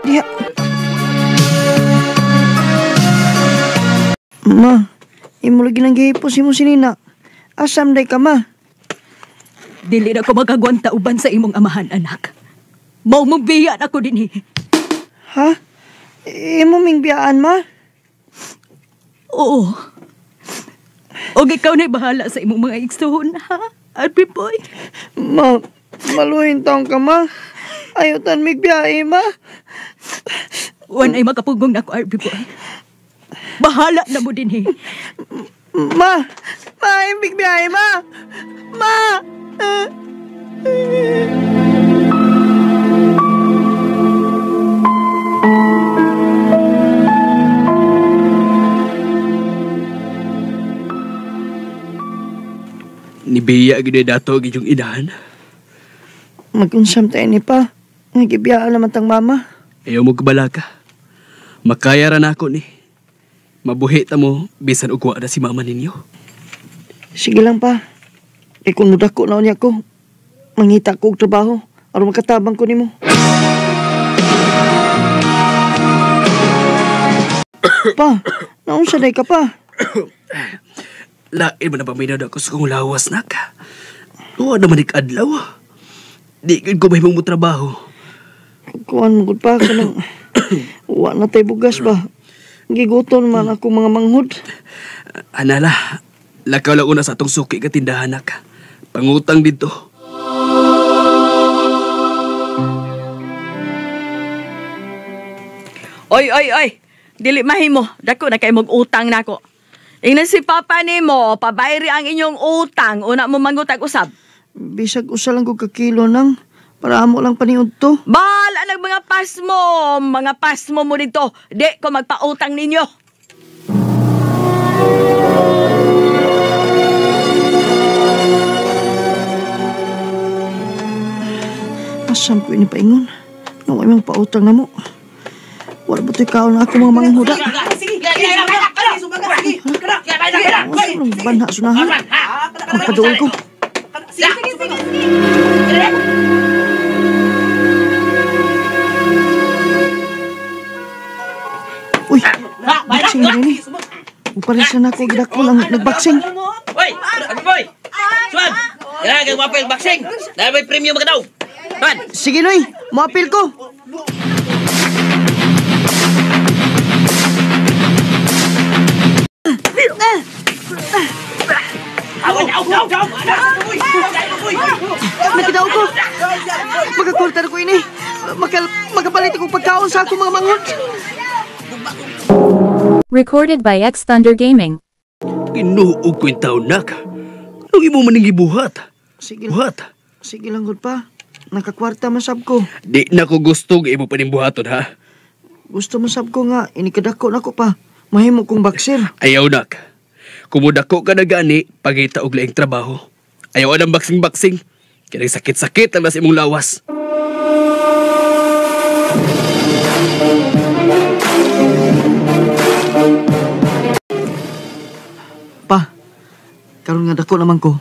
Diha. Ma, imo lagi nang gihipos imo sinina. Asam day ka, ma? Dili na ko magagwanta uban sa imong amahan, anak. Mao mong biyan ako dinhi. Ha? Imo ming biyaan, ma? Oo. Og ikaw na'y bahala sa imong mga igsoon, ha? Arby boy. Ma, maluhin taong ka, ma. Ayaw tan migbiyahe, ma. Wan ay makapugong na ako, Arby boy. Bahala na mo dinhi. Ma! Ma, imigbiyahe, ma! Ma! Nibiya gid dato gid yung inahan. Magunsam tayo ni pa. Nagibiyaan naman tang mama. Ayaw mo kabalaka. Makaya ra nako ni. Mabuhi ta mo bisan og wa na si mama ninyo. Sige lang pa. E kung mudako na unya ko, mangita ko og trabaho aron makatabang ko nimo. Pa, naunsa day ka pa? Lain man na paminaw ako sa kong lawas, nak. Wa naman ikadlaw. Di gud ko mahimong mo trabaho. Kuan mo gud pa kanang wa na tay bugas ba. Giguton man ako mga manghod. Anala, lakaw lang una sa atong suki ka tindahan, nak. Pangutang dito. Oy, oy, oy. Dili mahimo. Dako na kay mog utang nako. Ingnan si papa nimo, pabayri ang inyong utang, una mo mangutag usab. Bisag usa lang ko kakilo nang para amo lang paniud to. Bahala nag mga pasmo mo dito. Di ko magpautang ninyo. Asam ko ini paingon. Nung imong pautang na mo. Wala ba to'y kaon na ako mga manghuda? Ano banha sunahan? Magpaduol ko. Uy, boxing na rin eh. Uparis na ako, gidako lang nagboxing. Uy, Arby boy! Suan! Kailangan kang mapil boxing! Dahil may premium ka daw! Suan! Sige, Noy! Mapil ko! Nakita ko! Magkakurta na ko ini! Makapalit akong pagkaon sa akong mga manghod! Recorded by X Thunder Gaming. Ginuog ko yung taon, nak. Anong imo man ning gibuhat? Sige, Buhat? sige lang gud pa. Nakakwarta man sab ko. Di na ko gusto nga imo pa ning buhaton, ha? Gusto man sab ko nga inikadako nako pa. Mahimo kong boxer. Ayaw, nak. Kumudako ka na gani, pangita og laing trabaho. Ayaw anang boxing-boxing. Kaya sakit-sakit ang nasa imong lawas. Pa, karon nga dako naman ko.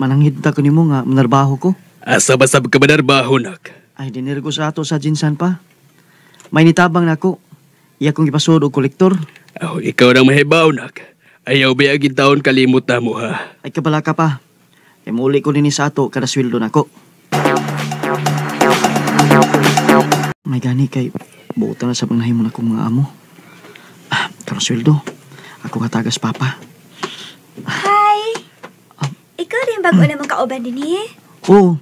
Mananghid ta ko nimo nga manarbaho ko. Asa ba sab ka manarbaho, nak? Ay, dinir ko sa ato sa Jinsan pa. May nitabang nako. Iya kong ipasuod og kolektor. Oh, ikaw nang mahibaw, nak. Ayaw ba agin taon kalimot na mo, ha? Ay, kabala ka pa. Kaya muli ko din sa ato kada sweldo nako. May gani kay buotan na sa pangnahimo na kong mga amo. Ah, karon sweldo. Ako katagas, papa. Hi! Ikaw rin bago namang kauban din eh? Oo.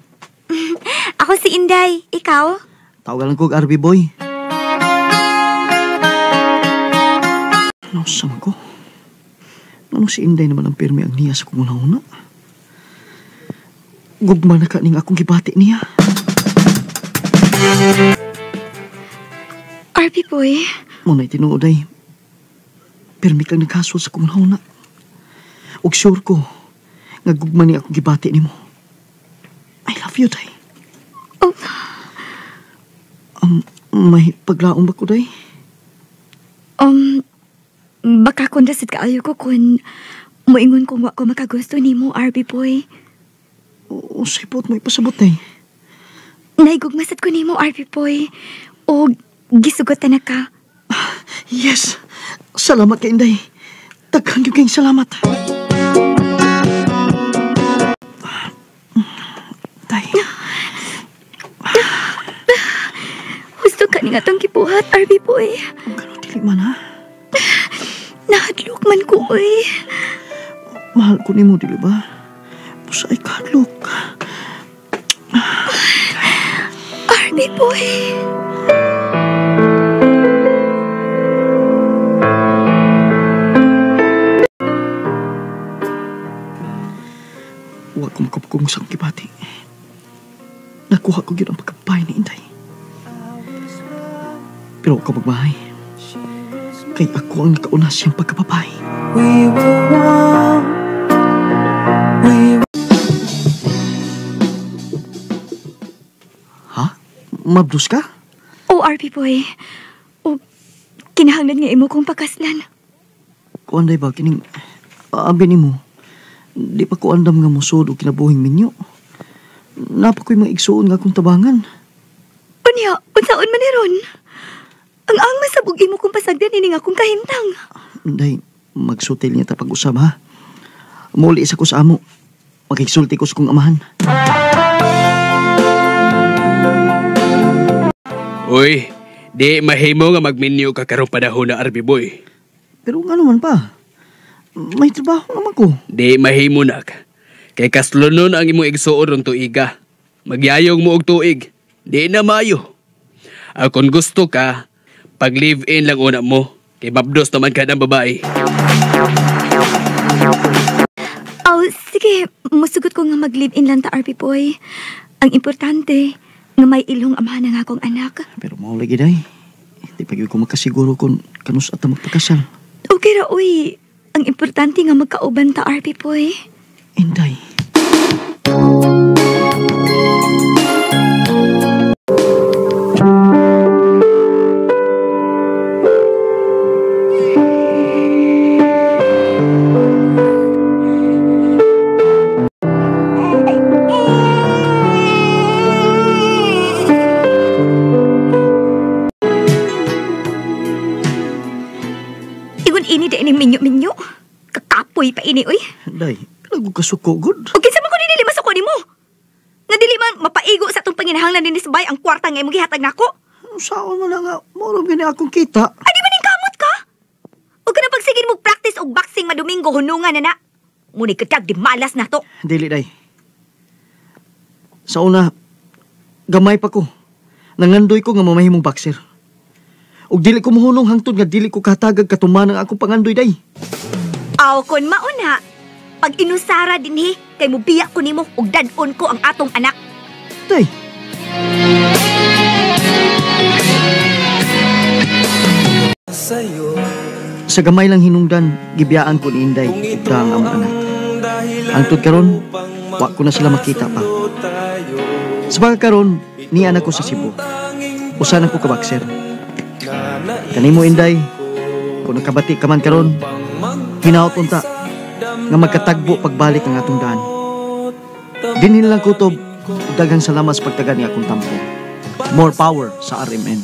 Ako si Inday. Ikaw? Tawagan ko og RB boy. Ano sama ko? Ano si Inday naman ang pirmi ang niya sa kong una-una? Gugma na ka ning akong gibati niya. RB boy? Muna'y tinuod ay pirmi kang nagkasol sa kong una-una. Ug sure ko nga gugma ni akong gibati nimo. I love you, Day. Oh. May paglaom ba ko, Day? Baka kung dasit kaayo ko kung moingon kung wa ko makagusto nimo, RB boy. O, say po't mo ipasabot, Day. Naigugmasad ko nimo, RB boy. O Gisugotan na ka. Yes! Salamat kay Inday. Daghan gyud kayong salamat. Day. Husto ka ni nga tong gibuhat, RB boy. Gano dili man ha? Nahadlok man ko, oy. Mahal ko nimo, dili ba? Busa ay kahadlok. RB boy. Wa ko makapagkong sa akong gibati. Nakuha ko gyud ang pagkabahay ni Inday. Pero ako magbahay. Kay ako ang nakauna siyang pagkababae. Ha? Mabdos ka? O, RB boy. O, kinahanglan nga imo kong pakaslan. Kuan day ba, kining abi nimo. Di pa ko andam nga mosod o kinabuhing minyo. Napa ko'y mga igsuon nga akong tabangan. Unya, unsaon man ni ron? Ang masabog imo kong pasagdan ini nga akong kahimtang. Day, magsutil niya ta pag-usab ha. Muli isa ko sa amo. Makigsulti ko sa kong amahan. Uy, di mahimo nga magminyo ka karong panahon na RB boy. Pero nga naman pa, may trabaho naman ko. Di mahimo nak. Kay kaslonon ang imong igsuon ron tuiga. Magyayong mo og tuig. Di na maayo. Akon gusto ka, pag live-in lang una mo. Kay mabdos naman ka ng babae. Oh, sige, musugot ko nga mag-live-in lang ta, RB boy. Ang importante, nga may ilong amahan ang akong anak. Pero mao lagi day. Di pa gyud ko makasiguro kung kanus ata magpakasal. Okay ra, uy. Ang importante nga magkauban ta, RB boy. Inday. Ingon ini da ining minyo-minyo. Kakapoy pa ini, uy. Day, lago ka suko, good. O kinsa man ko dili masuko nimo? Nga dili man mapaigo sa atong panginahanglan dinhi sa bay ang kwarta nga imong gihatag nako. Saan man na nga, moro gani akong kita. Ay, di man ning kamot ka? O ka na pagsigin mo practice og boxing madomingo hunungan na na. Ngunit katag di malas na to. Dili, day. Sa una, gamay pa ko. Nangandoy ko nga mamahimong boxer. Og dili ko mohunong hangtod nga dili ko katagag katuman ang akong pangandoy, day. Aw, kon mauna, pag inusara dinhi, kay mubiya ko nimo og dad-on ko ang atong anak. Day. Sa gamay lang hinungdan, gibiyaan ko ni Inday ug ang among anak. Hangtod karon, wa ko na sila makita pa. Sa pagkakaron, niya na ko sa Cebu. Usa na ko ka boxer. Kanimo Inday, kung nakabati ka man karon, hinaot unta nga magkatagbo pagbalik ang atong daan. Dinhin lang kutob, ug daghang salamat sa pagtagan ni akong tampo. More power sa RMN.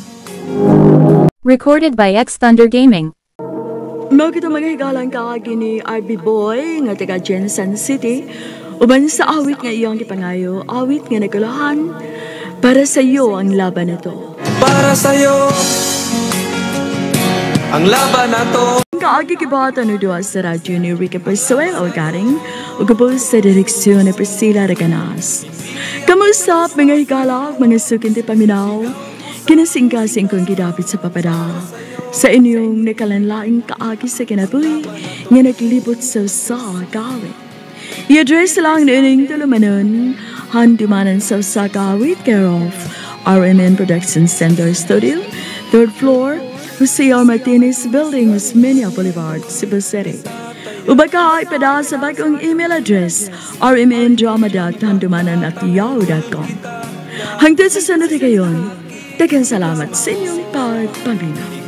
Recorded by X Thunder Gaming. Mao kita mga higalang kaagi ni RB Boy nga taga Jensen City uban sa awit nga iyang gipangayo, awit nga nagkulahan para sa iyo ang laban na to. Para sa'yo ang laban na to. Kaagi gibata no duha sa radyo ni Rica Persuelo garing ug sa direksyon ni Priscilla Reganas. Kamusap mga higala, mga sukinti paminaw, kinasingkasing kong gidapit sa papada. Sa inyong nakalanlaing kaagi sa kinabuhi nga naglibot sa gawit. I-address lang niining tulumanon, handumanan sa Sagawit, care of RMN Production Center Studio, 3rd floor, Jose R. Martinez Building, Osmeña Boulevard, Cebu City. Ubaka ipada sa bagong email address, rmndrama.handumanan@yahoo.com. Hanggang sa sunod kayon, daghang salamat sa inyong pagpaminaw.